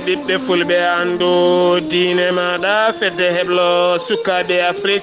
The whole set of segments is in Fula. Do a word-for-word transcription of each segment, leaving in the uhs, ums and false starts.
Ɓiɓɓe fulɓe, anndu diine maaɗa, fedde heblo sukaaɓe Afrik.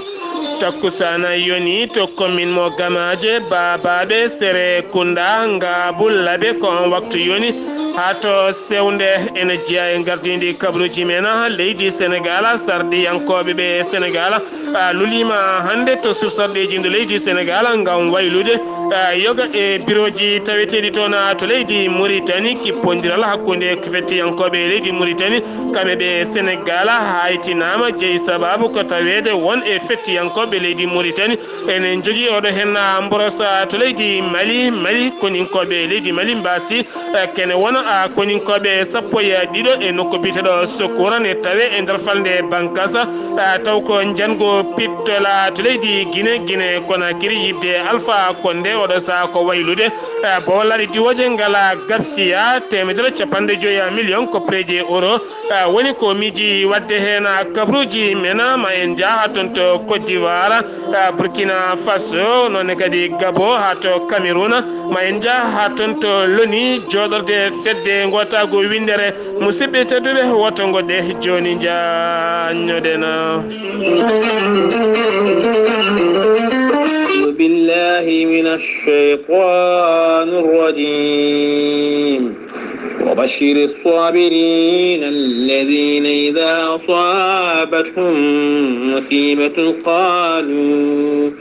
Takkusaana yoni to commune mo Gamaaje, Baabaaɓe, Sere Kunda, Ngaabu, Labe, ko on waktu yoni. Haa to sewnde ene jeyaa e ngardiindi kabaruuji men, leydi Senegaal, sarɗiyankooɓe ɓe Senegaal, a, luliima hannde to sursarɗeeji ndo leydi Senegaal ngam waylude, a, yoga e birooji taweteeɗi toon, a, to leydi Muritani, kippondiral hakkunde fettiyankooɓe leydi Muritani, kamɓe ɓe Senegaal, haytinaama jeyi sabaabu ko taweede won e fettiyankooɓe leydi Muritani ene njogii oɗo heen, a, mboros, a, to leydi Mali, Mali, koninkooɓe leydi Mali mbaasi, a, kene wona, a, koninkooɓe sappo e ɗiɗo e nokku biyeteeɗo Sokura ne tawe e nder falnde Bankasa, a, taw ko njanngo pittola to leydi Gine, Gine Konakiri, yiɗde Alpha Konde oɗo sahaa ko waylude, a, bowal laaɗe diwooje ngala gabsiya teemedere capanɗe joyi million koppareeji euro, a, woni ko miiji waɗde heen, a, kabaruuji men, ma en njah haa toon to Côte d'Ivoire, a, Burkina Faso, noon ne kadi Gabon, haa to Cameroun, ma en njah haa toon to Loni, jooɗorde fedde ngootaagu winndere. Musidɓe tedduɓe, woto ngoɗɗe jooni, njaññoɗen. أعوذ بالله من الشيطان الرجيم. وبشر الصابرين الذين إذا أصابتهم مصيبة قالوا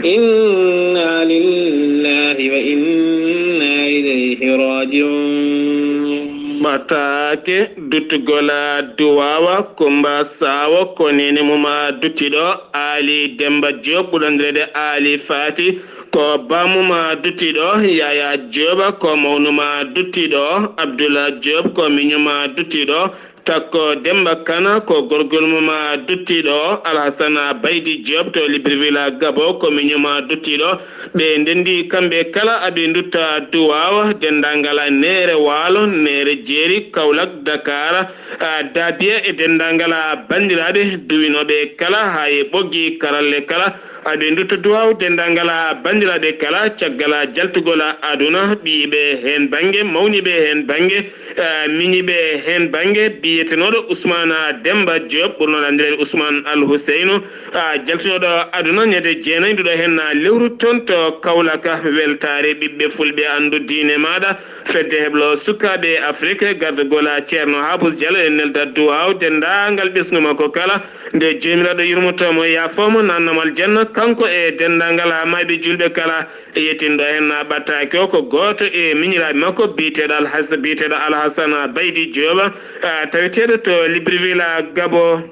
إنا لله وإنا إليه راجعون. Ɓataake duttugol duwaawa Kumba Saawo ko neene mum duttiɗo Aali Demmba Joob ɓurandireede Aali Faati. Ko baamum duttiɗo Yaya Joob, ko mawnum duttiɗo Abdullah Joob, ko miñum duttiɗo Takko Demmba Kana, ko gorgol mum duttiɗo Alhasana Baydi Joob to Libreville Gabon, ko miñum duttiɗo. Ɓe ndenndi kamɓe kala, aɓe ndutta duwaawa denndaangal Neere Waalo, Neere Jeeri, Kawlak, Dakar, a, Daabiya e denndaangal banndiraaɓe duwinooɓe kala, haa e ɓoggi karalle kala. Aɓe ndutta duwaaw denndaangal banndiraaɓe kala, caggal jaltugol aduna, ɓiyiiɓe heen bannge, mawniiɓe heen bannge, a, miñiiɓe heen bannge, biyetenooɗo Ousmane Demmba Joob, ɓurnooɗo anndireede Ousmane Al Huseynu, a, jaltunooɗo aduna ñande jeenayi nduɗo heen lewru toon to Kawlaka. Weltaare ɓiɓɓe fulɓe, anndu diine maaɗa, fedde heblo sukaaɓe Afrik, gardagol Ceerno Habus Jallo, en nelda duwaaw denndaangal ɓesngu makko kala, nde Joomiraaɗo yurmoto mo, yaafoo mo, naatna mo aljanna, kanko e denndaangal maayɓe juulɓe kala. Yettinɗo heen ɓataake o ko gooto e miñiraaɓe makko biyeteeɗo Alhas-, biyeteeɗo Alhasana Baydi Jooba, a, taweteeɗo to Libreville, Gabon.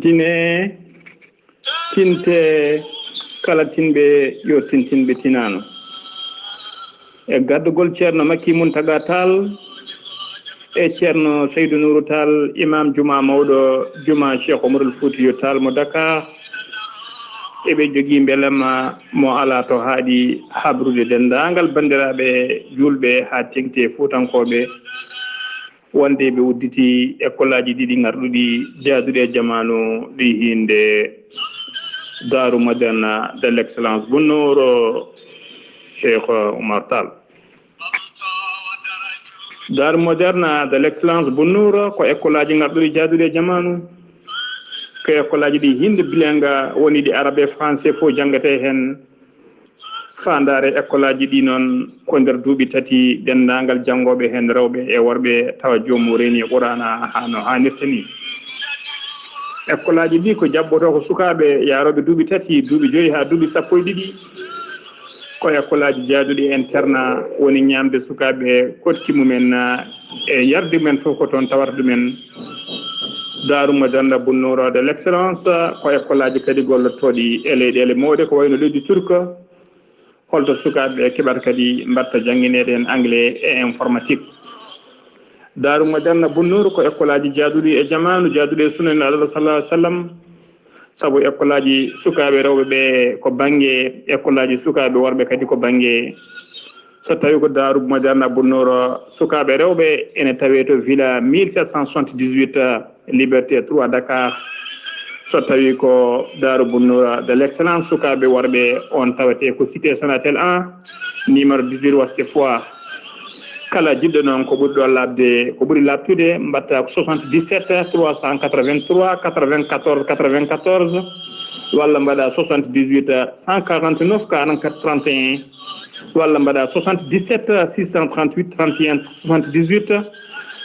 Tine, tinte, kala tinɓe yo tintinɓe tinaano. E gardagol Ceerno Makki Muntaga Taal e Ceerno Seydu Nuuru Taal, Imam Juma mawɗo Juma Cheikh Omarul Fuutiyu Taal mo Dakar, eɓe jogii mbelamma mo alaa to haaɗi habrude denndaangal banndiraaɓe juulɓe haa teŋti e fuutankooɓe, wonde ɓe udditi ekkolaaji ɗiɗi ngarɗuɗi jaaduɗi e jamaanu ɗi hiinde Daaru Moderne de l'excellence Bunnuuro Cheikh Oumar Tall. Daaru Moderne de l'excellence Bunnuuro ko ekkolaaji ngarɗuɗi jaaduɗi e jamaanu. Ko ekkolaaji ɗi hiinde bilingue woni ɗi arabe e français fof janngetee heen. Faandaare ekkolaaji ɗi noon ko nder duuɓi tati denndaangal janngooɓe heen rewɓe e worɓe tawa joomum reeni Quraana haa no haanirta ni. Ekkolaaji ɗi ko jaɓɓotoo ko sukaaɓe yaarooɓe duuɓi tati, duuɓi joyi haa duuɓi sappo e ɗiɗi. Ko ekkolaaji jaaduɗi internat woni ñaamde sukaaɓe koɗki mumen e yarde mumen fof ko toon tawata ɗumen. Daaru Moderne Bunnuuro de l'excellence ko ekkolaaji kadi gollotooɗi e leyɗeele mawɗe ko wayno leydi Turk. Holto sukaaɓe keɓata kadi mbaɗta janngineede heen anglais e informatique. Daaru Moderne Bunnuuro ko ekkolaaji jaaduɗi e jamaanu, jaaduɗi e sunna Nulaaɗo sallallahu alaihi wasallam. Sabu ekkolaaji sukaaɓe rewɓe ɓe ko bannge ekkolaaji sukaaɓe worɓe kadi ko bannge So tawi ko Daaru Madiyana Bunnooro, sukaaɓe rewɓe ene tawee to Villa mille sept cent soixante-dix-huit, Liberté trois, Dakar. So tawi ko Daaru Bunnooro de l'excellence, sukaaɓe worɓe, on tawetee ko Cité Sonatel un, numéro dix-huit, Ouest Foire. Kala jiɗɗo noon ko ɓuri ɗo laaɓde, ko ɓuri laaɓtude, mbaɗta ko soixante-dix-sept trois cent quatre-vingt-trois quatre-vingt-quatorze quatre-vingt-quatorze, walla mbaɗa soixante-dix-huit cent quarante-neuf quarante-quatre trente et un, walla mbaɗa soixante-dix-sept six cent trente-huit trente et un soixante-dix-huit,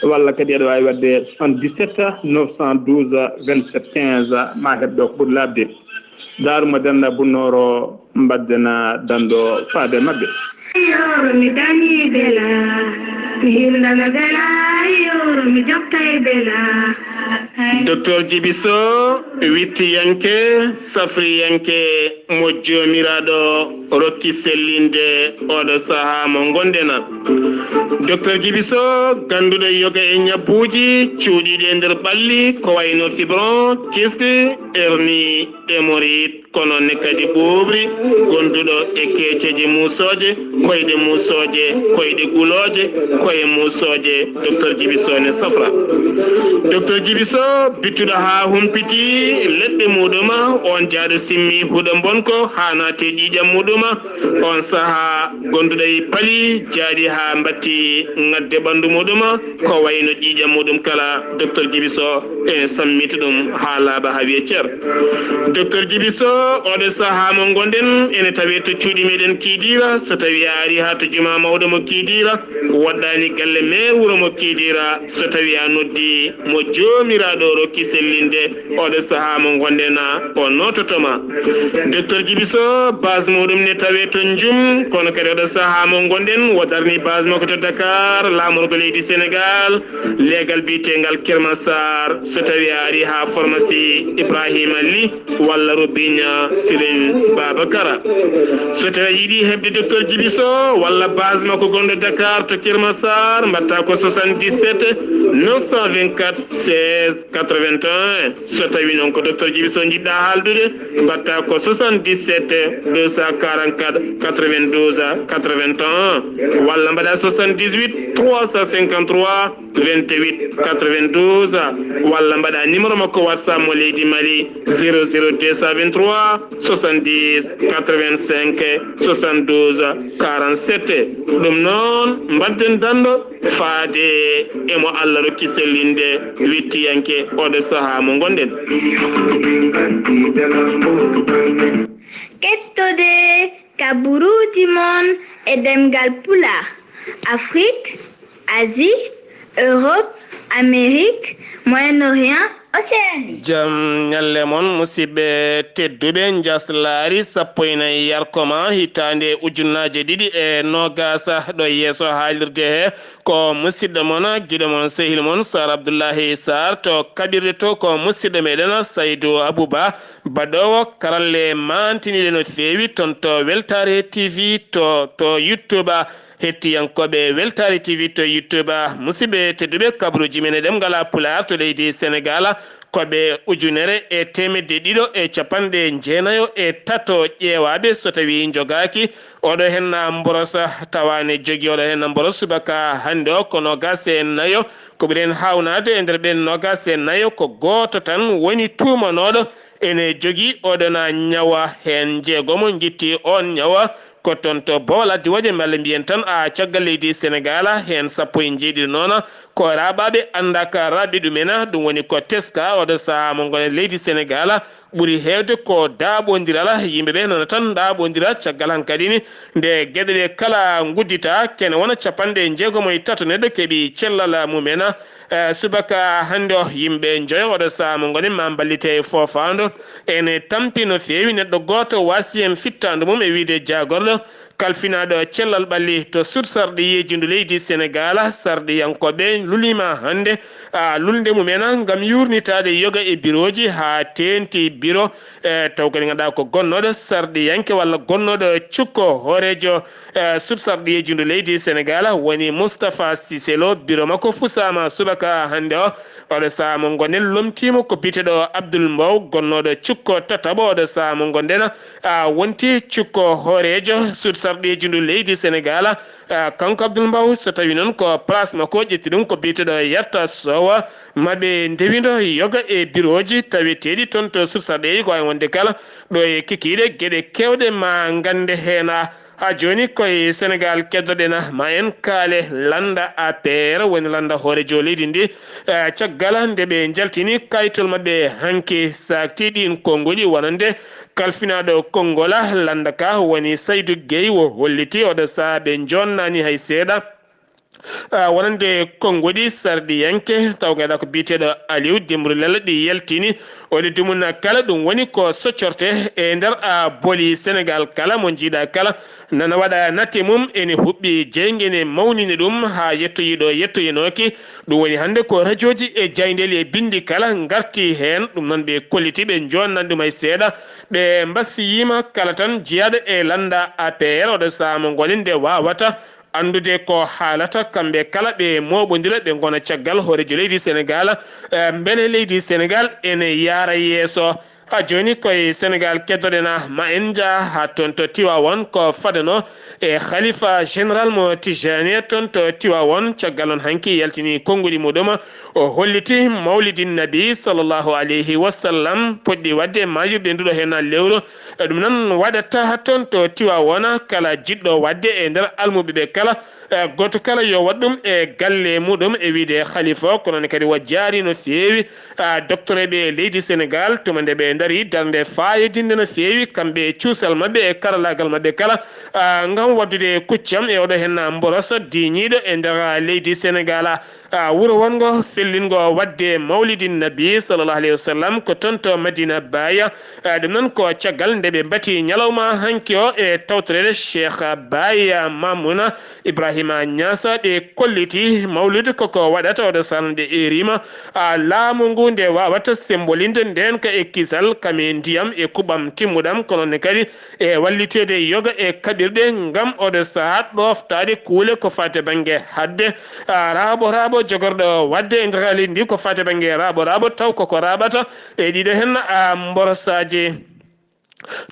walla kadi aɗa waawi waɗde soixante-dix-sept neuf cent douze vingt-sept quinze, ma heɓ ɗo ko ɓuri laaɓde. Daaru Madiyana Bunnooro, mbaddena danndo faade maɓɓe. Yoro mi dañi bela, mi hillana bela, yoro mi jokkay bela. Docteur Djiby Sow, wittiyanke, safriyanke, mo Joomiraaɗo rokki sellinde oɗo sahaa mo ngonɗen. Docteur Djiby Sow, gannduɗo yoga e ñabbuuji cuuɗiiɗi e nder ɓalli, ko wayno fibron, kyste, hernie, hémorroïde, ko noon ne kadi ɓuuɓri, gonduɗo e keeceeje muusooje, koyɗe muusooje, koyɗe gulooje, koye muusooje, Docteur Djiby Sow ne safra. Docteur Djiby Sow, bittuɗo haa humpiti leɗɗe muɗuma, on jaaɗo simmi huɗo mbonko haa naati ƴiiƴam muɗuma, on sahaa gonduɗo e pali jaaɗi haa mbatti ŋadde ɓanndu muɗuma, ko wayno ƴiiƴam muɗum kala, Docteur Djiby Sow ene sammita ɗum haa laaɓa haa wiya cer. Docteur Djiby Sow, oɗo sahaa mo ngonɗen, ene tawee to cuuɗi meɗen Kiidiira. So tawi a ari haa to jumaa mawɗo mo Kiidiira, woɗɗaani galle meer wuro mo Kiidiira, so tawi a noddi mo Joomiraaɗo rokki sellinde, oɗo sahaa mo ngonɗen, o noototoma. Docteur Djiby Sow, base muɗum ne tawee to Njum, kono kadi oɗo sahaa mo ngonɗen, o darni base makko to Dakar, laamorgo leydi Sénégal, leegal biyetengal Kermassar. So tawi a ari haa pharmacie Ibrahima Ly walla Robinia Sirin Babakara. So tawi a yiɗi heɓde Docteur Djiby Sow walla base makko gonɗo Dakar to Kermassar, mbatta ko soixante-dix-sept neuf cent vingt-quatre seize quatre-vingt-un. So tawi noon ko Docteur Djiby Sow njiɗɗa haaldude, mbatta ko soixante-dix-sept deux cent quarante-quatre quatre-vingt-douze quatre-vingt-un, walla mbaɗa soixante-dix-huit trois cent cinquante-trois vingt-huit quatre-vingt-douze, walla mbaɗa numéro makko WhatsApp mo leydi Mali, zéro zéro deux cent vingt-trois soixante-dix quatre-vingt-cinq soixante-douze quarante-sept. Ɗum noon, mbaɗden danndo faade e mo Allah rokki sellinde, wittiyanke oɗo sahaa mo ngonɗen. Kettode kaburuuji mon e ɗemngal Pulaar, Afrique, Asie, Europe, Amérique, Moyen-Orient, Océanie. Jam ñalle mon, musidɓe tedduɓe. Njaslaari sappo e nayi yarkoma, hitaande ujunnaaje ɗiɗi e noogaas, ɗo yeeso haalirde he, ko musidɗo mon, giɗo mon, sehil mon, Sar Abdullahi Sar to kaɓirɗe to, ko musidɗo meɗen Saydu Abuba, baɗoowo karalle mantiniiɗe no feewi toon to Weltaare T V to, to YouTube. Hettiyankooɓe Weltaare T V to YouTube, musidɓe tedduɓe, kabaruuji men e ɗemngal Pulaar to leydi Senegaal, ko ɓe ujunere e teemedde ɗiɗo e capanɗe jeenayo e tato ƴeewaaɓe, so tawii njogaaki oɗo heen mboros, tawa ne jogii oɗo heen mboros subaka hannde o, ko noogaas e nayo. Ko ɓuri heen haawnaade e nder ɓeen noogaas e nayo, ko gooto tan woni tuumanooɗo ene jogii oɗo na ñawa. Heen njeegomo ngitti oon ñawa, ko toon to Bowal Addi Wooje, malla mbiyen tan a caggal leydi Senegaal. Heen sappo e njeeɗiɗo noon ko raaɓaaɓe anndaaka raaɓi ɗumen, ɗum woni ko teska. Oɗo sahaa mo ngonen leydi Senegaal ɓuri heewde ko daaɓondiral. Yimɓe ɓe nana tan daaɓondira caggal hankadi ni, nde geɗe ɗe kala nguddita, kene wona capanɗe njeegomo e tato neɗɗo keɓi cellal mumen. Eh, subaka hannde o, yimɓe njoyo oɗo sahaa mo ngonen ma mballite e foofaandu. Ene tampi no feewi neɗɗo gooto waasi heen fittaandu mum e wiyde jaagorɗo kalfinaaɗo cellal ɓalli to sud sarɗiyeeji ndu leydi Senegaal. Sarɗiyankooɓe luliima hannde, a, lulnde mumen ngam yuurnitaade yoga e birooji haa teeŋti biro, e, taw kadi ngannduɗaa ko gonnooɗo sarɗiyanke walla gonnooɗo cukko hooreejo, e, sud sarɗiyeeji ndu leydi Senegaal woni Moustapha Cissé Lo. Biro makko fusaama subaka hannde o. Oɗo sahaa mo ngonen lomtiima ko biyeteeɗo Abdoul Mbow, gonnooɗo cukko tataɓo. Oɗo sahaa mo ngonen, a, wonti cukko hooreejo sud sarɗiiji ndu leydi Senegal. Ah, kanko Abdoul Mbaw, so tawi noon ko place makko ƴetti ɗum, ko biyeteeɗo Yarta Sowa, maɓe ndewindo yoga e birooji taweteeɗi toon to Source A ɗeyi, ko wawi wonde kala ɗo e kikiiɗe geɗe keewɗe ma ngannde heen. Haa jooni koye Senegal keddoɗen, ma en kaale lannda A P R, woni lannda hoorejo leydi ndi. Eh, caggal nde ɓe njaltini kayitol maɓɓe hanki, saakti ɗiin konnguɗi wonande kalfinaaɗo konngol lannda ka woni Saydu Gey, o holliti oɗo sahaa ɓe jonnani hay seeɗa. Ah, wonande konnguɗi sarɗiyanke, taw ngayɗaa ko biyeteeɗo Aliou Dembourou Lella ɗi yaltini, o leddi mum kala ɗum woni ko soccorte e nder, ah, boli Senegal kala mo njiiɗa kala nana waɗa natti mum ene huɓɓi jeyge ne mawnini ɗum haa yettoyi ɗo yettoyinooki. Ɗum woni hannde ko rajooji e jayndeli e binndi kala ngarti heen. Ɗum noon ɓe kolliti ɓe jonnani ɗum hay seeɗa. Ɓe mbasiyima kala tan jeyaaɗo e lannda A P R oɗo sahaa mo ngonen nde wawata anndude ko haalata, kamɓe kala ɓe mooɓondira, ɓe ngona caggal hoorejo leydi Senegal. Eh, mbele leydi Senegal ene yaara yeeso. Haa jooni koye Senegal keddoɗen, ma en njah haa toon to Tiwaawoon, ko fadano e Khalifa Général mo Tijani toon to Tiwaawoon. Caggal noon hanki yaltini konnguɗi muɗum, o holliti Mawlidin Nabi sallallahu alayhi wa sallam, poɗɗi waɗde maayirde nduɗo heen lewru. E ɗum noon waɗata toon to Tiwaawoon, kala jiɗɗo waɗde e nder almuɓe ɓe kala, eh, gooto kala yo waɗ ɗum e galle muɗum, e wiyde Khalifa o. Kono ne kadi o jaari no feewi, ah, doktoreeɓe leydi Senegal, tuma nde ɓe ndari darnde faayodinde no feewi, kamɓe e cuusal maɓɓe e karallaagal maɓɓe kala, ah, ngam waɗdude kuccam e oɗo heen mboroso diiñiiɗo e nder leydi Senegal. Ah, wuro wonngo fellingo waɗde Mawlidin Nabi sallallahu alayhi wa sallam ko toon to Madina Baye. Ah, ɗum noon ko caggal nde ɓe mbati ñalawma hanki o e tawtoreede Cheikh Baye Mamouna Ibrahima Niass. Ɓe kolliti mawlid koko waɗata oɗo sahaa nde erima, ah, laamu ngu nde wawata sembolinde ndeen ka e kisal kam e ndiyam e kuɓam timmuɗam, kono ne kadi e walliteede yoga e kaɓirɗe ngam oɗo sahaa ɗooftaade kuule ko faati bannge haɗde, ah, raaɓo raaɓo jogorɗo waɗde e nder leydi ndi ko faati bannge raaɓo raaɓo, taw koko raaɓata e ɗiɗo heen, ah, mborosaaji.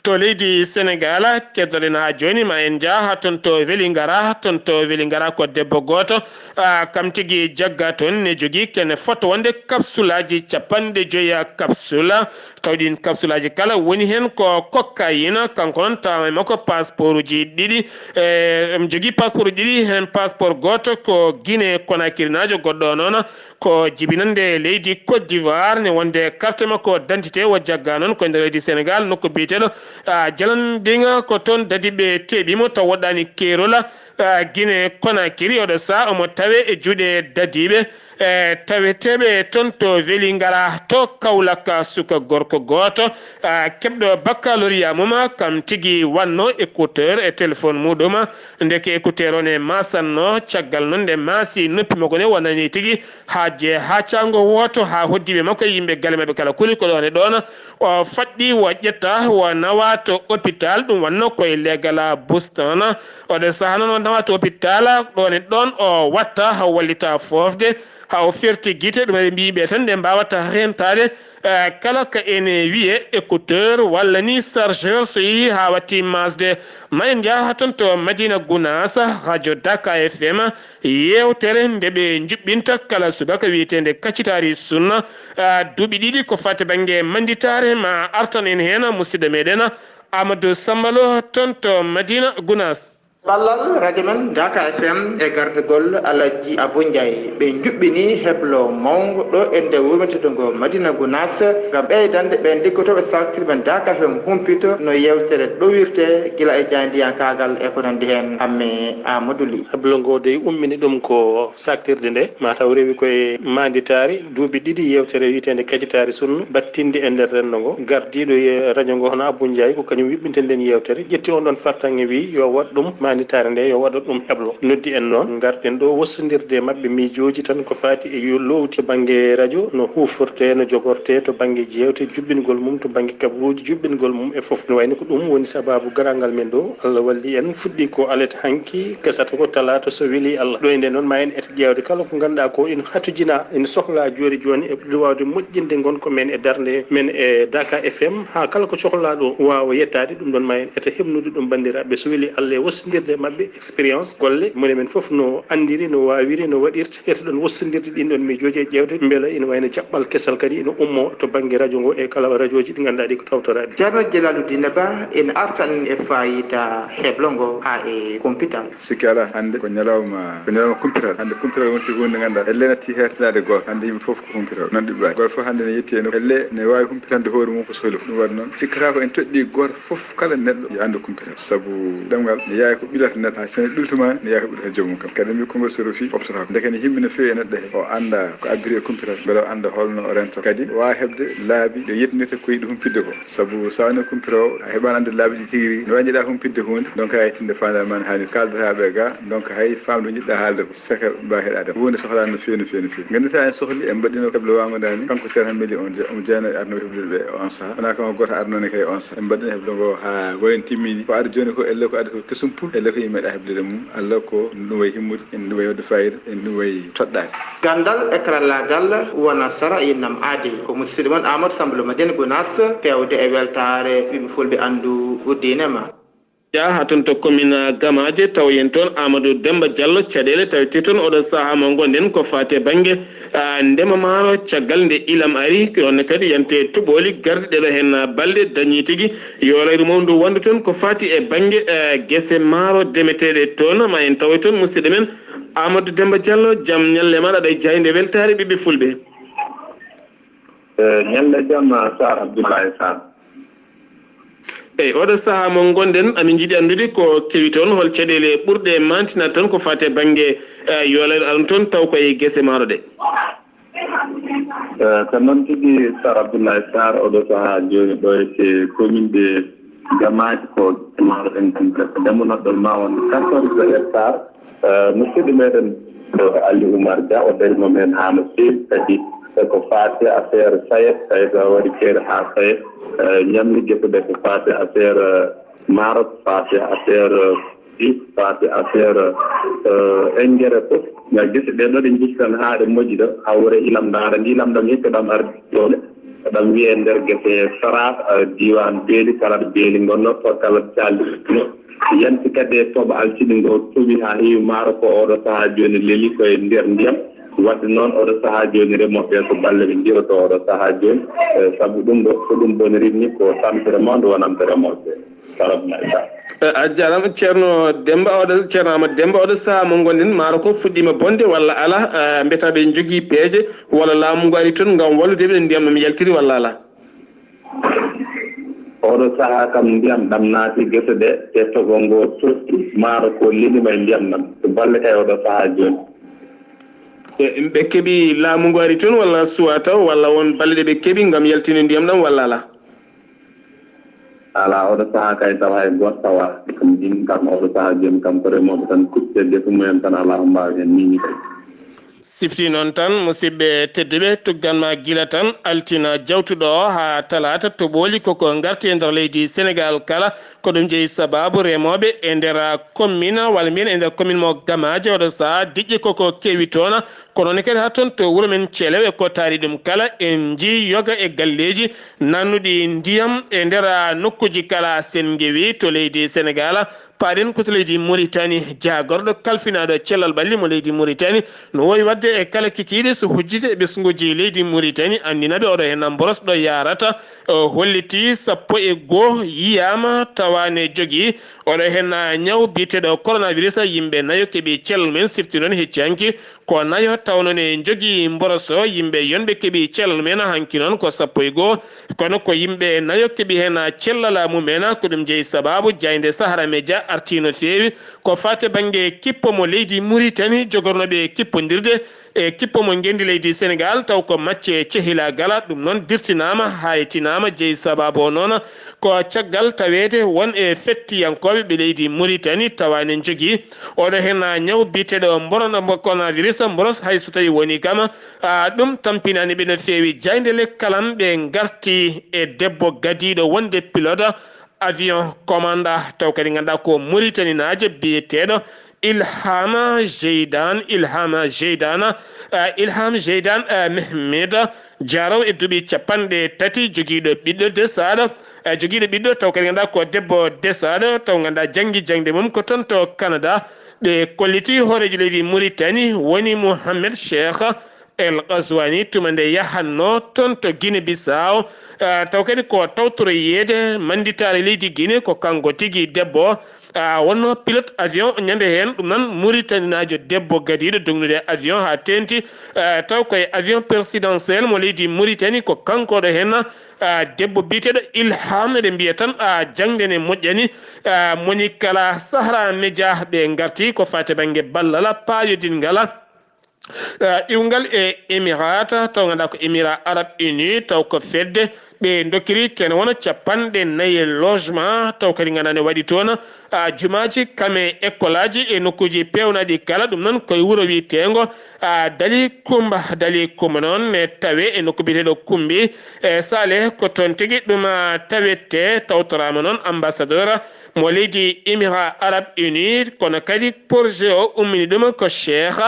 To leydi Senegal, keddoɗen haa jooni, ma en njah haa toon to Welingara, toon to Welingara ko debbo gooto, ah, kam tigi jagga toon, ne jogii kene fota wonde kapsulaaji capanɗe joyi kapsula. Taw ɗiin kapsulaaji kala woni heen ko cocaïne. Kanko noon tawa e makko passeportuji ɗiɗi. E, em jogii passeport ɗiɗi, heen passeport gooto ko Guinée Conakrinaajo, goɗɗo o noon ko jibinannde leydi Côte d'Ivoire, ne wonde carte makko d'identité o jagga noon ko e nder leydi Senegal, nokku biyeteeɗo, ah, Jalandiŋa, ko toon dadiiɓe teeɓi mo taw woɗɗaani keerol, ah, Guinée Conakry. Oɗo sahaa omo tawe e juuɗe dadiiɓe, e taweteeɓe toon to Welingara to Kaolack, suka gorko gooto, ah, keɓɗo baccalauréat mum, kam tigi waɗno écouteur e téléphone muɗum. Ndeke écouteur o ne masanno, caggal noon nde maasi noppi makko ne, wonani tigi haaje haa caango wooto, haa hoddiiɓe makko e yimɓe galle maɓɓe kala kuli ko ɗoon e ɗoon. O faɗɗi, o ƴetta, o nawa to hôpital, ɗum wonno koye leegal Boustan. Oɗo sahaa noon o nawa to hôpital, ɗoon e ɗoon o watta, o wallita foofde, haa o ferti gite, ɗum eɓe mbiyi ɓe tan nde mbaawata reentaade, eh, kala ko ene wiyee écouteur walla ni chargeur, so yehii haa watti masde. Ma en njah toon to Madina Gounass, radio Daka F M, yeewtere nde ɓe njuɓɓinta kala subaka wiyeteende Kacitaari Sunna, ah, duuɓi ɗiɗi ko faati bannge mannditaare. Ma artan en heen musidɗo meɗen Amadou Samba Lo toon to Madina Gounass. Ballal radio men Daka F M e gardagol Alhaji Abou Ndiaye, ɓe njuɓɓini heblo mawngo ɗo e nde wurmeteɗo ngo Madina Gounass ngam ɓeydande ɓe liggotooɓe saltirɓe Daka F M humpito no yeewtere ɗowirte gila e jaayndiyankaagal e ko nanndi heen. Amme Amadou Ly. Heblo ngo dey ummini ɗum ko saktirde nde, mataw rewi koye manditaari duuɓi ɗiɗi yeewtere wiyeteende Kacitaari Sunnu, battindi e nder renndo ngo. Gardiiɗo ye-, radio ngo hono Abou Ndiaye, ko kañum yuɓɓinta nden yeewtere, ƴetti on ɗon fartaŋŋe, wi yo waɗ ɗum ma Sanitaare nde yo waɗo ɗum heblo. Noddi en noon, ngarɗen ɗo wostondirde e maɓɓe miijooji tan ko faati e yo lowti bannge radio, no huufortee, no jogortee to bannge jeewte, juɓɓingol mum to bannge kabaruuji, juɓɓingol mum e fof. No wayno ko ɗum woni sabaabu garangal men ɗo. Allah walli en, fuɗɗi ko alet hanki, gasata ko talaata so weli Allah. Ɗo e nde noon ma en et ƴeewde kala ko ngannduɗaa ko ina hatojinaa, ina sohlaa jooni jooni e ɓuri waawde moƴƴinde ngonka men e darnde men e Dakar F M, haa kala ko cohlaa ɗo waawa yettaade. Ɗum ɗoon ma en et hebnude ɗum banndiraaɓe so weli Allah e wostondirde e maɓɓe expérience golle mone men fof no anndiri, no waawiri, no waɗirta. Et ɗoon wostondirde ɗin ɗoon miijooji e ƴeewde mbela ina wayno jaɓɓal kesal kadi ina ummo to bannge radio ngo e kala radiooji ɗi ngannduɗaa ɗi ko tawtoraaɗi. Ceerno Jalaaludiina Bah ina artan e faayiida heblo ngo haa e kumpital. Sikki alaa, hannde ko ñalawma, ko ñalawma kumpital. Hannde kumpital wonti huunde nde ngannduɗaa, ellee natti heertanaade gooto. Hannde yimɓe fof ko kumpital, noon ɗiɗi waay. Gooto fof hannde ne yetti e nokku, ellee ne waawi humpitande hoore mum ko sohli fof. Ɗum waɗi noon, sikkata ko en toɗɗii gooto fof kala neɗɗo yo anndu kumpital. Sabu ɗemngal ne yaawi ko ɓilata neɗɗo, haa so ne ɓiltuma ne yaawi ko ɓilata joomum kam. Kadi mbi konngol so rufii, ɓoftotaako. Ndeke ne himmi no feewi e neɗɗo he, o annda ko abbiri e kumpital, mbele o annda holno o renta. Kadi o waawa heɓde laabi ɗo yettinirta ko yiɗi humpitde ko. Sabu so a woni kumpital o, a heɓaani anndude laabi ɗi tigi rigi. No wayi njiɗa humpitde huunde, donc a yettinde faandaare ma no haanirta. Kaaldataa ɓe ga, donc hay faamde ko njiɗɗa haalde ko. Saka ba heɗaade. Huunde sohlaani no feewi, no feewi, no feewi. Nganndirtaa en sohli, en mbaɗɗino heblo waango ndaani. Kanko Ceerno Hamidi on, je-, omo jeyanoo e arnoo heblude ɓe on saha. Wonaa kanko gooto arnoo ne kay on saha. En mbaɗɗino heblo ngo haa wayi no timmini. Ko ari jooni ko, ellee ko ari ko kesum pul, ellee ko yimɓe meeɗa heblude mum. Allah ko ɗum wayi himmude, en ɗum wayi waɗde faayiida, en ɗum wayi toɗɗaade. Ganndal e karallaagal wona sara innam aadi. Ko musidɗo mon Amadou Samba Lo Madina Gounass, feewde e weltaare ɓiɓɓe fulɓe anndu diine ma. Yaa haa toon to commune Gamaaji, tawoyen toon Amadou Demmba Diallo, caɗeele tawetee toon oɗo sahaa mo ngonɗen ko faati e bannge, ah, ndema maaro, caggal nde ilam ari, ko ɗoon ne kadi yante toɓooli garɗi ɗeɗo heen, ah, balɗe dañii tigi, yolayru mawndu wonndu toon ko faati e bannge, ah, gese maaro demeteeɗe toon. Ma en tawoy toon musidɗo men Amadou Demmba Diallo, jam ñalle maaɗa, aɗa e jaaynde weltaare ɓiɓɓe fulɓe. Eh, ñalle jam, Sarr Abdoulaye Sarr. Eyi, oɗo sahaa mo ngonɗen, amin njiɗi anndude ko kewi toon, hol caɗeele ɓurɗe maantinat toon ko faati e bannge, eh, yolayru aran toon taw ko e gese maaro ɗe? Eh, ko noon tigi, Sarr Abdoulaye Sarr, oɗo sahaa jooni ɗo e commune de Gamaaji ko gese maaro ɗen, ɗen presque ndema noɗɗol ma won quatorze hectares. Eh, musidɗo meɗen ɗo Ali Oumar Dia, o darima men haa no feewi, kadi e ko faati affaire SAED, SAED o waɗi feere haa SAED, eh, ñamli gese ɗe ko faati affaire, eh, maaro, ko faati affaire, eh, ɗi, ko faati affaire, eh, engrais fof. Ngal gese ɗe ɗo ɗe njiɗi tan haa ɗe moƴƴi ɗo, hawre ilam ɗam, aɗa anndi ilam ɗam hikka ɗam ardi ɗo. Ɗam wiyee nder gese Sara, eh, diiwaan Beeli, kala ɗo beeli ngonnoo, to kala caaldi. Yanti kadi e tooɓo alsiɗi ngo towi haa heewi maaro ko oɗo sahaa jooni leli ko e nder ndiyam. Waɗde noon oɗo sahaa jooni remooɓe ɓe ko balle ɓe njiyotoo oɗo sahaa jooni. Eh, sabu ɗum ɗo ko ɗum boniri ni ko tampere mawnde wonanta remooɓe ɓe. Sarabna Issa. Eh, a jaaraama Ceerno Demmba, oɗo Ceerno Amadou Demmba, oɗo sahaa mo ngonɗen maaro ko fuɗɗiima bonde walla alaa, eh, mbiyata ɓe njogii peeje walla laamu ngu ari toon ngam wallude ɓe ndiyam ɗam yaltiri walla alaa? Oɗo sahaa kam, ndiyam ɗam naati gese ɗe, te toɓo ngo totti, maaro ko lelima e ndiyam ɗam. Ko balle kay oɗo sahaa jooni. E, ɓe keɓi laamu ngu ari toon, walla suwaa taw, walla won balle ɗe ɓe keɓi ngam yaltinde ndiyam ɗam, walla alaa? Alaa, oɗo sahaa kay taw hay gooto tawaa. Kam min kam oɗo sahaa jooni kam ko remooɓe tan kucce gese mumen tan, alaa ko mbaawi heen miñi kay. Sifti noon tan, musidɓe tedduɓe, tuggan ma gila tan altine jawtuɗo o haa talaata, toɓooli koko ngarti e nder leydi Senegaal kala. Ko ɗum jeyi sabaabu remooɓe e nder commune, walla mbiyen e nder commune mo Gamaaji, oɗo sahaa diƴƴe koko kewi toon. Kono ne kadi haa toon to wuro men Celewe, ko taari ɗum kala, en njii yoga e galleeji nannuɗi ndiyam e nder nokkuuji kala. Sen ngewi to leydi Senegaal, paaɗen ko to leydi Muritani, jaagorɗo kalfinaaɗo cellal ɓalli mo leydi Muritani no woowi waɗde e kala kikiiɗe so hujjide e ɓesnguuji leydi Muritani, anndina ɓe oɗo heen mboros ɗo yaarata, o holliti sappo e goo yiyaama tawa ne jogii oɗo heen ñaw biyeteeɗo coronavirus, yimɓe nayo keɓi cellal mum en, sifti noon hecci hanki ko nayo, tawnoo ne njogii mboros o, yimɓe yonɓe keɓi cellal mum en, hanki noon ko sappo e goo. Kono ko yimɓe nayo keɓi heen cellal mum en, ko ɗum jeyi sabaabu jaaynde Sahara Media artii no feewi. Ko faati bannge kippo mo leydi Muritani, jogornooɓe kippondirde E kippo mo ngenndi leydi Senegaal, taw ko macce cehilaa gala, ɗum noon dirtinaama, haytinaama, jeyi sabaabu o noon ko caggal taweede won e fettiyankooɓe ɓe leydi Muritani, tawa ne njogii oɗo heen ñaw biyeteeɗo mboros, mbo coronavirus, mboros hay so tawii wonii kam, a, ɗum tampinaani ɓe no feewi. Jaaynde Lekkalam ɓe ngarti e debbo gadiiɗo wonde pilote avion commanda, taw kadi ngannduɗaa ko Muritaninaajo biyeteeɗo Ilhama Jeydan, Ilhama Jeydana, eh, Ilham Jeydan, eh, Mehmed, jaarowo e duuɓi capanɗe tati, jogiiɗo ɓiɗɗo desaaɗo, eh, jogiiɗo ɓiɗɗo, taw kadi ngannduɗaa ko debbo desaaɗo, taw ngannduɗaa janngi jaŋde mum ko toon to Canada. Ɓe kolliti hooreejo leydi Muritani woni Mohamed Cheikh El Ghazouani, tuma nde yahatnoo toon to Guinée Bissau, ah, taw kadi ko tawtoroyeede mannditaare leydi Guinée, ko kanko tigi debbo o, ah, wonnoo pilote avion ñande heen. Ɗum noon, Muritaninaajo debbo gadiiɗo dognude avion haa teeŋti, ah, taw ko e avion présidentiel mo leydi Muritani, ko kanko ɗo heen, ah, debbo biyeteeɗo Ilham, eɗen mbiya tan, ah, jaŋde ne moƴƴani, ah, moni kala Sahara Média ɓe ngarti ko faati bannge ballal paayodingal. Eh, iwngal e Emirata, taw ngannduɗaa ko Émirats Arabes Unis, taw ko fedde ɓe dokkiri kene wona capanɗe nayi logement, taw kadi ngannduɗaa ne waɗi toon, ah, jumaaji, kame, école aji e nokkuuji peewnaaɗi kala, ɗum noon koye wuro wiyeteengo, ah, Dali Kumba, Dali Kumba noon ne tawe e nokku biyeteeɗo Kumbi, e Saleh, ko toon tigi ɗum, ah, tawete, tawtoraama noon ambassadeur mo leydi Émirats Arabes Unis, kono kadi projet o ummini ɗum ko Cheikh,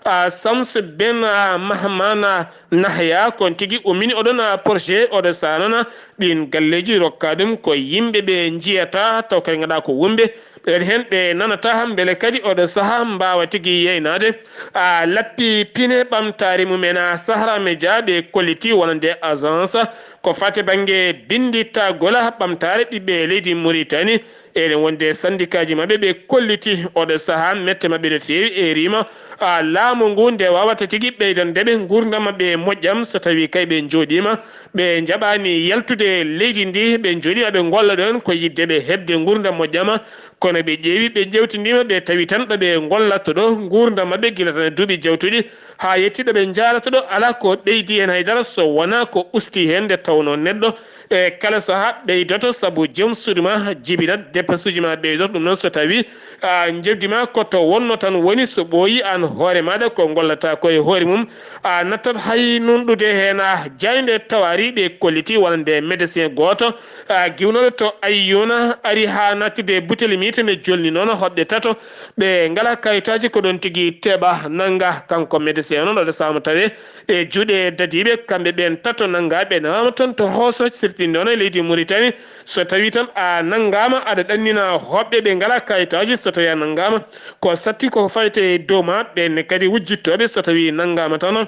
ah, Sams ben, ah, Mahmana Nahya, kon tigi ummini oɗon, ah, projet oɗo saanana ɗin galleeji rokka ɗum ko yimɓe ɓe njiyata taw kadi ngannduɗaa ko wumɓe, ɓen heen ɓe nanata mbele kadi oɗo saha mbaawa tigi yeynaade, ah, lappi pine ɓamtaari mumen, ah, Sahara Média ɓe kolliti wonande agence ko faati bannge binnditagol ɓamtaare ɓiɓɓe leydi Muritani. Ene wonde sandikaaji maɓɓe ɓe kolliti oɗo saha mette maɓɓe no feewi e rima, ah, laamu ngu nde waawata tigi ɓeydande ɓe nguurndam maɓɓe moƴƴam so tawii kay ɓe njooɗiima ɓe njaɓaani yaltude leydi ndi, ɓe njooɗiima ɓe ngolla ɗoon ko yiɗde ɓe heɓde nguurndam moƴƴam. Kono ɓe ƴeewi, ɓe ƴeewtindiima, ɓe tawi tan ɗo ɓe ngollata ɗo nguurndam maɓɓe gila tan e duuɓi jawtuɗi haa yetti ɗo ɓe njaarata ɗo, alaa ko ɓeydi heen hay dara so wonaa ko usti heen, nde tawnoo neɗɗo e kala sahaa ɓeydoto, sabu joom suudu ma jibinat, dépensuuji ma ɓeydoto. Ɗum noon so tawii, a, njoɓdi ma ko to wonnoo tan woni, so ɓooyii aan hoore maaɗa ko ngollataa ko e hoore mum, a nattat hay nunɗude heen, a, jaaynde tawaari ɓe kolliti wonande médecin gooto, a, giwnooɗo to Ayyuuna, ari haa nattude butel miite ne jolni noon hoɓɓe tato, ɓe ngalaa kayitaaji, ko ɗoon tigi teɓa nannga. Kanko médecin noon oɗo saama tawe e juuɗe dadiiɓe, kamɓe ɓeen tato nanngaaɓe nawaama toon to Hooso, sirtinde noon e leydi Muritani. So tawii tan a nanngaama, aɗa ɗannina hoɓɓe ɓe ngalaa kayitaaji, so tawii a nanngaama, ko satti ko fawetee e dow ma, ɓeen ne kadi wujjittooɓe, so tawii nanngaama tan,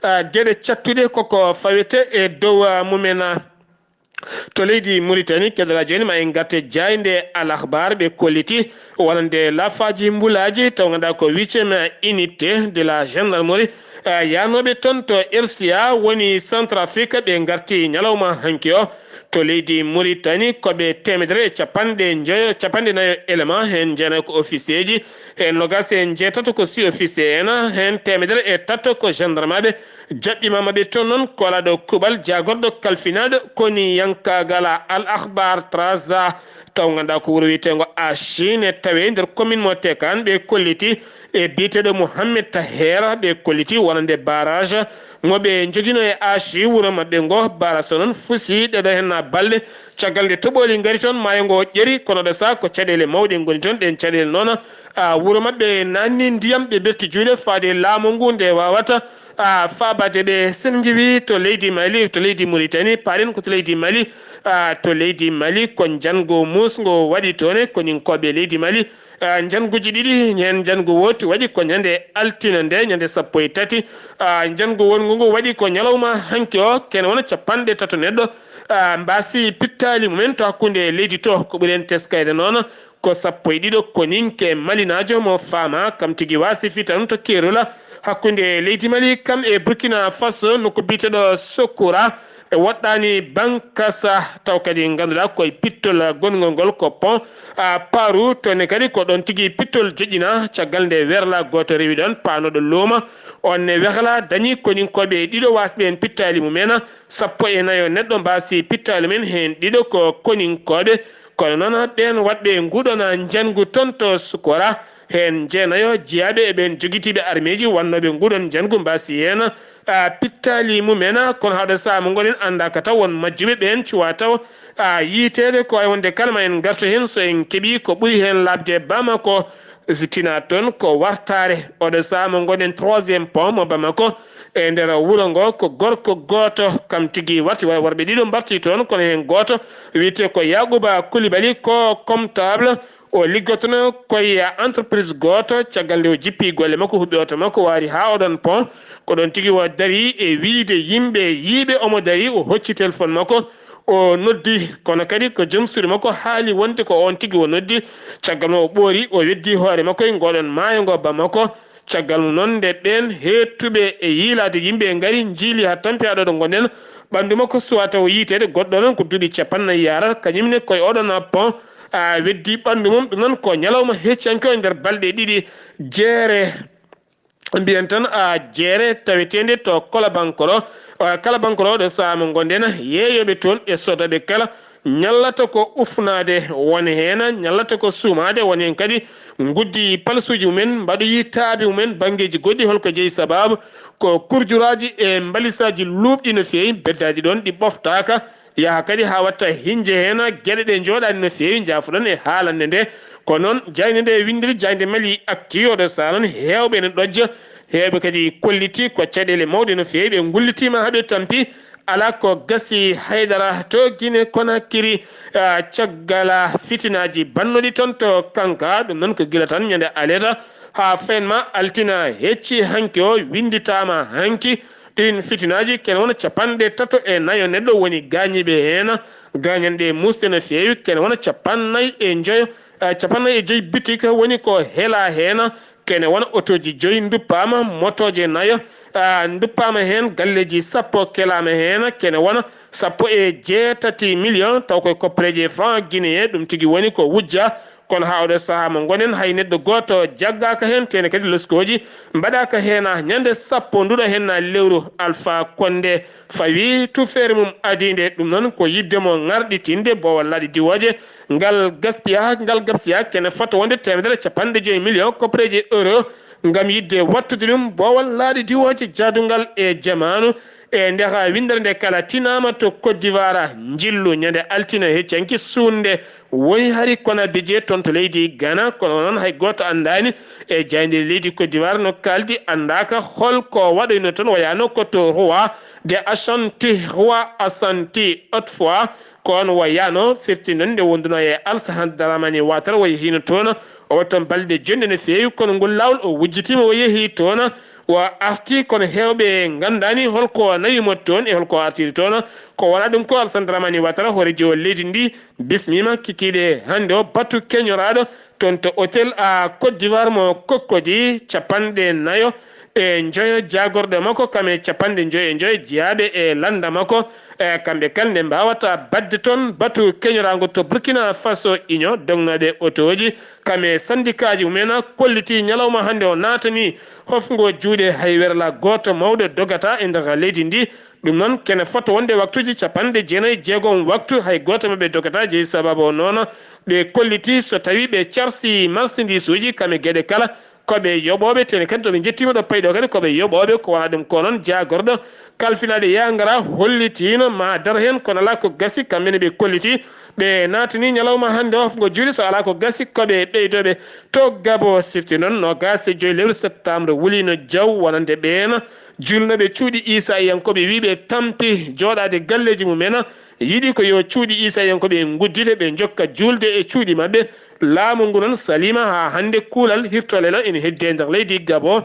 a, geɗe cattuɗe koko fawetee e dow, a, mumen, a. To leydi Muritani, keɗoɗaa jooni, ma en ngarte jaaynde Al Akhbar, ɓe kolliti wonande lafaaji mbulaaji, taw ngannduɗaa ko huitième unité de la gendarmerie, eh, yahnooɓe toon to R C A woni Centrafrique, ɓe ngarti ñalawma hanki o to leydi Muritani, ko ɓe teemedere e capanɗe njoyo, capanɗe nayo élément, heen jeenayo ko officier ji, heen noogaas e njeetato ko sous-officier en, heen teemedere e tato ko gendarmeɓe. Jaɓɓiima maɓɓe toon noon, koolaaɗo kuuɓal, jaagorɗo kalfinaaɗo koniyankaagal Al Akhbar Traza, taw ngannduɗaa ko wuro wiyeteengo Achine, tawe nder commune mo Tekan, ɓe kolliti e biyeteeɗo Mohamed Taher, ɓe kolliti wonande barrage mo ɓe njoginoo e Achi, wuro maɓɓe ngo, barrage o noon fusi ɗeɗo heen balɗe, caggal nde toɓooli ngari toon, maayo ngo ƴeri, kono ɗo saha ko caɗeele mawɗe ngoni toon, ɗeen caɗeele noon, a, wuro maɓɓe naatni ndiyam, ɓe berti juuɗe faade laamu ngu nde waawata, a, faabaade ɓe. Sen ngiwi to leydi Mali, to leydi Muritani, paaɗen ko to leydi Mali, a, to leydi Mali ko njanngu muusngu waɗi toon e koninkooɓe leydi Mali, a, njannguuji ɗiɗi, heen njanngu wootu waɗi ko ñande altine nde, ñande sappo e tati, a, njanngu wonngu ngu waɗi ko ñalawma hanki o, kene wona capanɗe tato neɗɗo, a, mbaasi pittaali mumen to hakkunde leydi to, ko ɓuri en teskayde noon, ko sappo e ɗiɗo koninke malinaajo mo faama kam tigi waasi fitan to Kerola hakkunde leydi Mali kam e Burkina Faso, nokku biyeteeɗo Sokora, waɗɗaani bankasa, taw kadi ngannduɗaa koye pittol gonngol ngol ko pont a Paru, toon ne kadi ko ɗoon tigi pittol joƴƴina, caggal nde werla gooto rewi ɗoon, paanooɗo luuma. On ne werla dañi koninkooɓe ɗiɗo waasɓe heen pittaali mumen, sappo e nayo neɗɗo mbaasi pittaali mumen, heen ɗiɗo ko koninkooɓe. Kono noon ɓeen waɗɓe nguɗon njanngu toon to Sukora, heen jeenayo jeyaaɓe e ɓeen jogitiiɓe armeeji wannooɓe nguɗon njanngu mbaasi heen, a, pittaali mumen. Kono hawde sahaa mo ngonɗen anndaaka taw won majjuɓe ɓeen cuwaa taw, a, yiyteede ko wayi wonde kala ma en ngartu heen so en keɓii ko ɓuri heen laaɓde Bamako. Si tinaa toon ko wartaare, oɗo sahaa mo ngonɗen troisième pont mo Bamako, e nder wuro ngo ko gorko gooto kam tigi warti, wa-, worɓe ɗiɗo mbarti toon, kono heen gooto wiyetee ko Yaaquba Kulibali, ko comptable, o liggotono koye entreprise gooto. Caggal nde o jippi golle makko, huɓɓi oto makko, waari haa oɗon pont, ko ɗoon tigi o darii e wiyde yimɓe yiiɓe omo darii, o hocci téléphone makko, o noddi, kono kadi ko joom suudu makko haali wonde ko oon tigi o noddi. Caggal mum o ɓoori, o weddi hoore makko e ngoɗon maayo ngo Bamako. Caggal mum noon, nde ɓeen heettuɓe e yiilaade yimɓe ngari, njiili haa tampi haa ɗo ɗo ngonɗen, ɓanndu makko suwaa taw yiyteede. Goɗɗo noon ko duuɓi capanɗe nayi yaarata, kañum ne koye oɗon pont, a, weddi ɓanndu mum. Ɗum noon ko ñalawma heccanke o e nder balɗe ɗiɗi jeere, mbiyen tan, a, jeere taweteende to Kolabankoro. A, Kalabankoro, ɗo sahaa mo ngonɗen, yeeyooɓe toon e sodaaɓe kala ñallata ko ufnaade, won heen ñallata ko suumaade, won heen kadi nguddi palsuuji mumen, mbaɗoyi taaɓe mumen banngeeji goɗɗi. Holko jeyi sabaabu? Ko kurjuraaji e mbalisaaji luuɓɗi no feewi, beddaaji ɗoon ɗi ɓoftaaka, yaha kadi haa watta hinnje heen, geɗe ɗe njooɗaani no feewi, njaafoɗon e haalande nde. Ko noon jaaynde nde winndiri, jaaynde Mali Actu, oɗo sahaa noon heewɓe ene ɗojja, heewɓe kadi kolliti ko caɗeele mawɗe no feewi, ɓe ngullitiima haa ɓe tampi. Alaa ko gasi haydara to Guinée Conakry, ah, caggal fitinaaji bannuɗi toon to Kanka. Ɗum noon ko gila tan ñande aleda haa fenma altina hecci hanki o, winnditaama hanki. Ɗiin fitinaaji kene wona capanɗe tato e nayo neɗɗo woni gaañiiɓe heen. Gaañanɗe muusɗe no feewi, kene wona capanɗe nayi e njoyo, ah, capanɗe nayi e joyi bitik woni ko helaa heen. Kene wona otooji joyi nduppaama, motooje nayo, ah, nduppaama heen, galleeji sappo kelaama heen, kene wona sappo e jeetati million, taw koye koppereeje franc guinéen, ɗum tigi woni ko wujja. Kono haa oɗo sahaa mo ngonen, hay neɗɗo gooto jaggaaka heen, tene kadi loskooji mbaɗaaka heen. Ñande sappo nduɗo heen lewru, Alpha Condé fawi tufeere mum adiinde. Ɗum noon ko yiɗde mo ŋarɗitinde boowal laaɗe diwooje. Ngal gaspiya, ngal gabsiya kene fota wonde teemedere capanɗe joyi million koppereeje euro, ngam yiɗde wattude ɗum boowal laaɗe diwooje jaadungal e jamaanu. E ndeha winndere nde kala tinaama to Côte d'Ivoire, njillu ñande altine heccanki suuɗnde woyi hari Konabidié toon to leydi Ghana, kono noon hay gooto anndaani. E jaaynde leydi Côte d'Ivoire no kaaldi anndaaka hol ko waɗoyno toon, wayano ko to Roi de Ashanti, Roi Ashanti autrefois, ko on wayano firti noon nde wonduno e Alassane Dramane Ouattara, o yehiino toon, o waɗi toon balɗe jonɗe no feewi, kono ngol laawol o wujjitiima, o yehi toon, o arti, kono heewɓe nganndaani holko nawi mo toon e holko artiri toon. Ko wonaa ɗum ko Alassane Dramane Ouattara, hooreejo leydi ndi, bismiima kikiiɗe hannde o batu keñoraaɗo toon to hôtel à Côte d'Ivoire mo Cocody, capanɗe nayo e njoyo jaagorɗe makko, kam e capanɗe njoyo e njoyo jeyaaɓe e lannda makko. E kamɓe kala nde mbaawata baɗde toon batu keñoraango to Burkina Faso, Union dognooɓe otooji, kam e sandikaaji mumen, kolliti ñalawma hannde o naatani hofngo juuɗe, hay werla gooto mawɗo dogata e nder leydi ndi. Ɗum noon kene fota wonde waktuuji capanɗe jeenayi e jeegom waktu, hay gooto maɓɓe dogata. Jeyi sababu o noon, ɓe kolliti so tawi ɓe carsi marchandise uji kam e geɗe kala, ko ɓe yoɓooɓe, tene kadi to ɓe njettiima ɗo payi ɗo kadi ko ɓe yoɓooɓe. Ko wona ɗum ko noon jaagorɗo kalfinaaɗe yangara hollitiino ma dar heen, kono alaa ko gasi, kamɓe ne ɓe kolliti. Ɓe naatani ñalawma hannde o ngo juuɗe, so alaa ko gasi ko ɓe ɓeydooɓe to Gabo. Sifti noon noogaas e joyi lewru septembre wuliino jaw wonande ɓeen juulnooɓe cuuɗi Iisayankooɓe, wii ɓe tampi jooɗaade galleeji mumen, yiɗi ko yo cuuɗi Iisayankooɓe nguddite, ɓe njokka juulde e cuuɗi maɓɓe. Laamu ngu noon saliima haa hannde, kuulal hirtolelo ene heddi e nder leydi Gabo.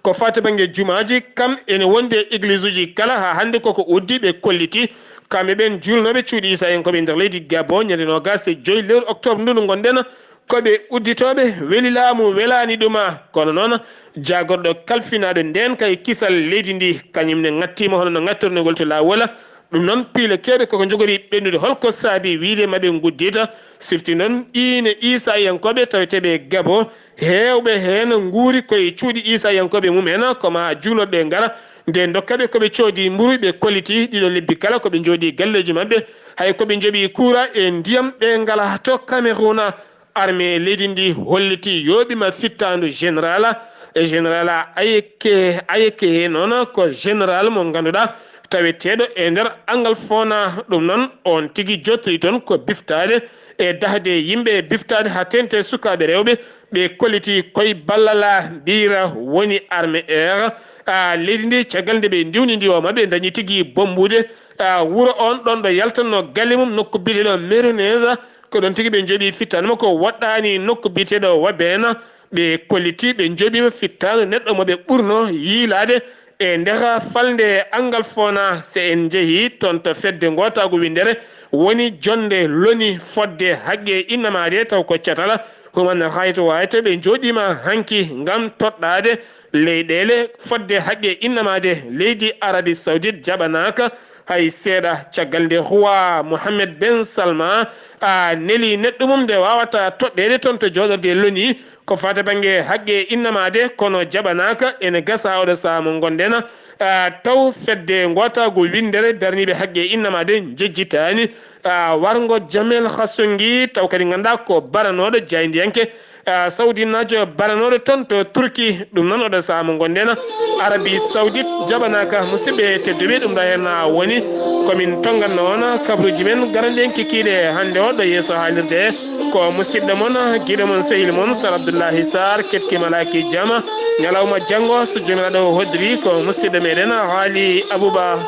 Ko faati bannge jumaaji, kam ene wondi e église uji kala, haa hannde koko uddi, ɓe kolliti. Kamɓe ɓeen juulnooɓe cuuɗi Iisayankooɓe nder leydi Gabo, ñande noogaas e joyi lewru octobre ndu ndu ngonɗen, ko ɓe udditooɓe. Weli laamu, welaani ɗuma, kono noon jaagorɗo kalfinaaɗo ndeenka e kisal leydi ndi, kañum ne ŋattiima hono no ŋattornugol to laawol. Ɗum noon, piile keewɗe koko njogori ɓennude. Holko saabii wiyde maɓe nguddita? Sifti noon ine Iisaayankooɓe taweteeɓe Gabo, heewɓe heen nguuri koye cuuɗi Iisaayankooɓe mum en, ko maa juulooɓe ngara, nde ndokka ɓe ko ɓe coodi mburu, ɓe kolliti ɗiɗo lebbi kala ko ɓe njooɗii galleeji maɓɓe. Hay ko ɓe njoɓi kuura e ndiyam, ɓe ngalaa to Cameroun. Armée leydi ndi holliti yooɓiima fittaandu général, e général Ayeke, Ayeke noon ko général mo ngannduɗaa taweteeɗo e nder Angalfona. Ɗum noon, on tigi jottoyi toon ko biftaade e dahde yimɓe, biftaade haa teeŋti sukaaɓe rewɓe. Ɓe kolliti koye ballal Biira woni armée air, a, leydi ndi, caggal nde ɓe ndiwni ndi o maɓɓe, dañi tigi bommbude, a, wuro on ɗon ɗo yaltanno galle mum, nokku biyeteeɗo Méronèse. Ko ɗon tigi ɓe njoɓi fittaandu makko, woɗɗaani nokku biyeteeɗo Wabena. Ɓe kolliti ɓe njoɓiima fittaandu neɗɗo mo ɓe ɓurno yiilaade e nder falnde Angalfona. So en njehii toon to fedde ngootaagu winndere woni jonnde loni fodde haqqe innama de, taw ko catal Human Rights Watch, ɓe njooɗiima hanki ngam toɗɗaade leyɗeele fodde haqqe innama de. Leydi Arabie Saoudite jaɓanaaka hay seeɗa, caggal nde Roi Mohammed ben Salman, a, neli neɗɗo mum nde waawata toɗɗeede toon to jooɗorde loni ko faati bannge haqqe innama de, kono jaɓanaaka. Ene gasa oɗo sahaa mo ngonɗen, a, taw fedde ngootaagu winndere darniiɓe haqqe innama de njejjitaani, a, warngo Jamel Khashoggi, taw kadi ngannduɗaa ko baranooɗo jaayndiyanke, a, sawdinaajo baranooɗo toon to Turki. Ɗum noon, oɗo sahaa mo ngonɗen, Arabie Saoudite jaɓanaaka. Musidɓe tedduɓe, ɗum ɗo heen woni ko min tonnganno on kabaruuji men garanɗi en kikiiɗe hannde o ɗo yeeso haalirde. Ko musidɗo mon, giɗo mon, sehil mon, Sar Abdullahi Sarr, ketki malaaki jama. Ñalawma janngo, so Joomiraaɗo hoddiri, ko musidɗo meɗen Haali Abuba.